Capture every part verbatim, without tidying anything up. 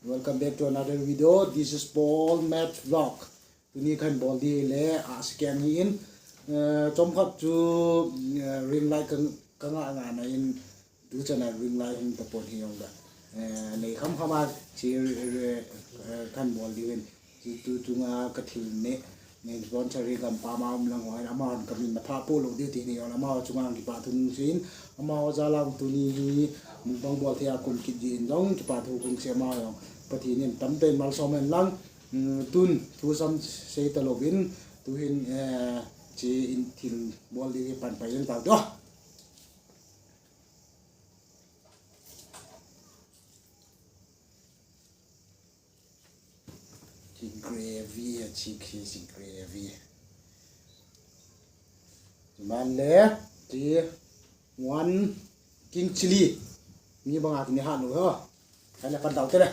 Welcome back to another video. This is Paul Math Vlog. Tuni kahin bol ding le a second hi in, eh, chomkhat chu, eh, ring light ka, ka nga nga na in, tu chana ring light hin tapon hi jong da. Eh, nei kham kham a chi, eh, eh, kahin bol ding in. Chi tu chunga ka thil ne, nei sponsor ri gam pa ma um lang ho, ama hon ka min matha po lo ding ti ni jong, ama ho chunga kipa thu sei in, ama ho jal a tuni hi mukbang bol thei a kon kit jin jong kipa thu kon sei, ama ho jong Pathen in tamtah in malsom hen lang. Hmm, tun thu sam sei ta louvin, tu hin, eh, chi in thil bol ding hi pan pai jeng tau. Chi gravy, chi khi chi gravy. Man le, chi one king chili. Mi banga kini ha nu ho. Hai le pan tau te le.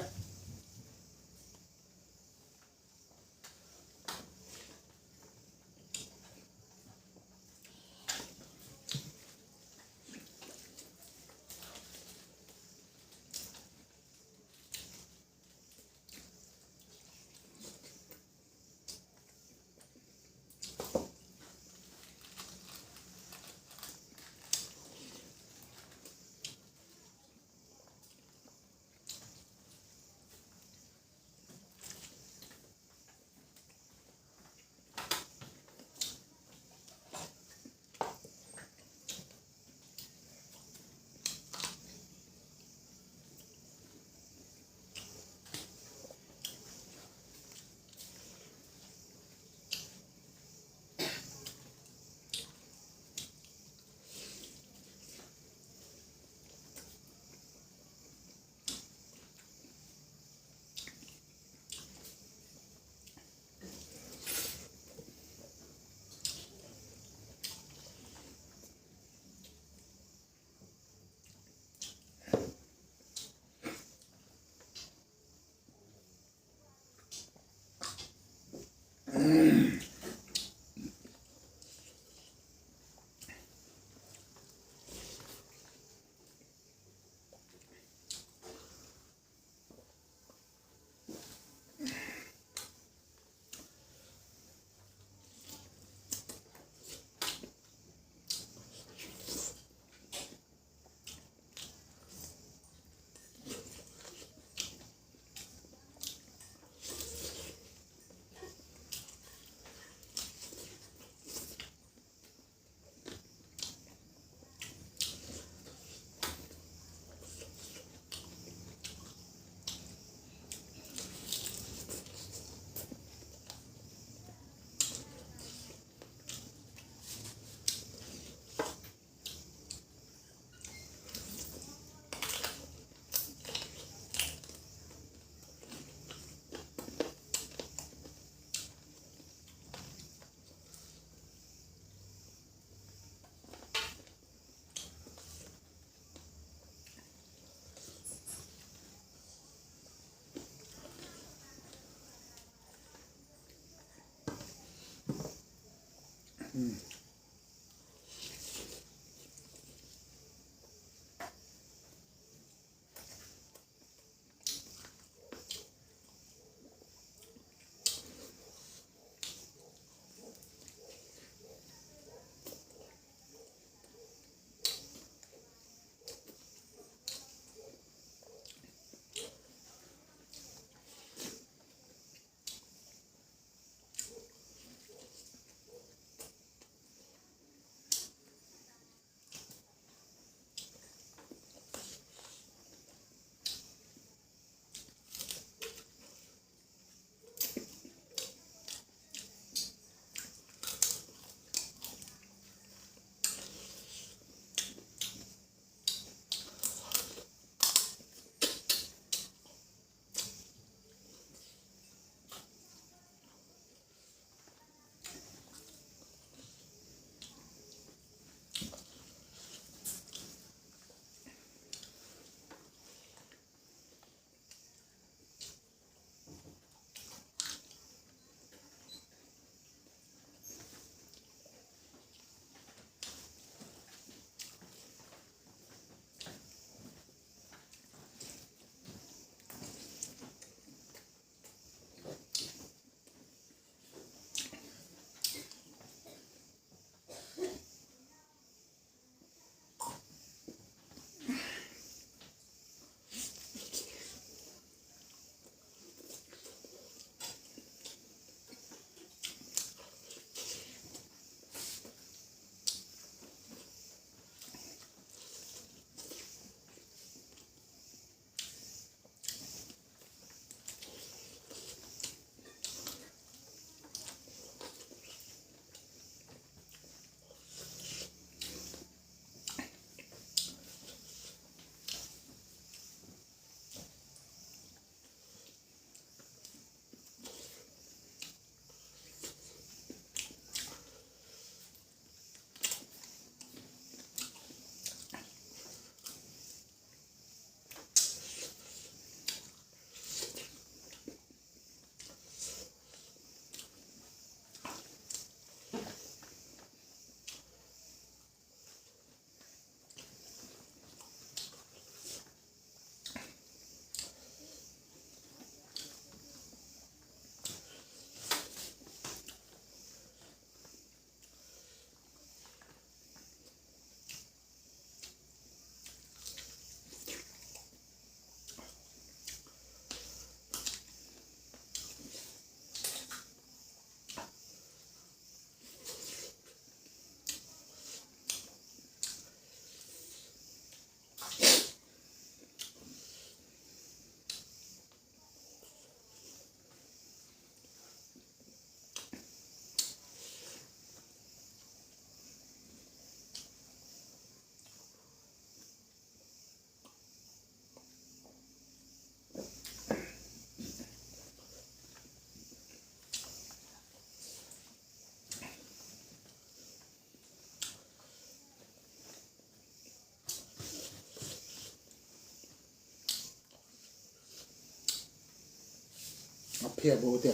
Aphe bo te.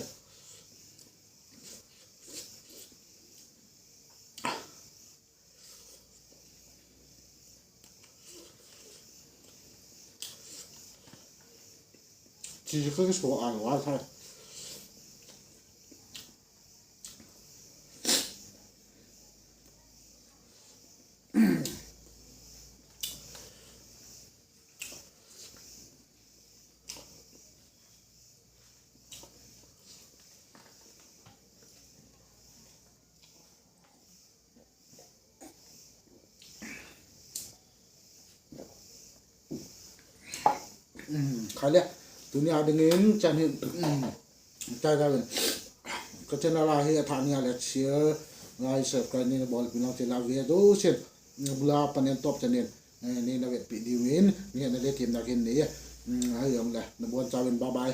Chi chi ka so a wa sa. Khaile, tunia dingin chan hin, tai tai. Ka channel a hi athah nia le share, like, subscribe neina bolpeh nau te la ve do sen. Bula panen top channel neina vetpeh diuvin, neina le themna kin nei. Ahi jongle, nabonchauvin bye bye.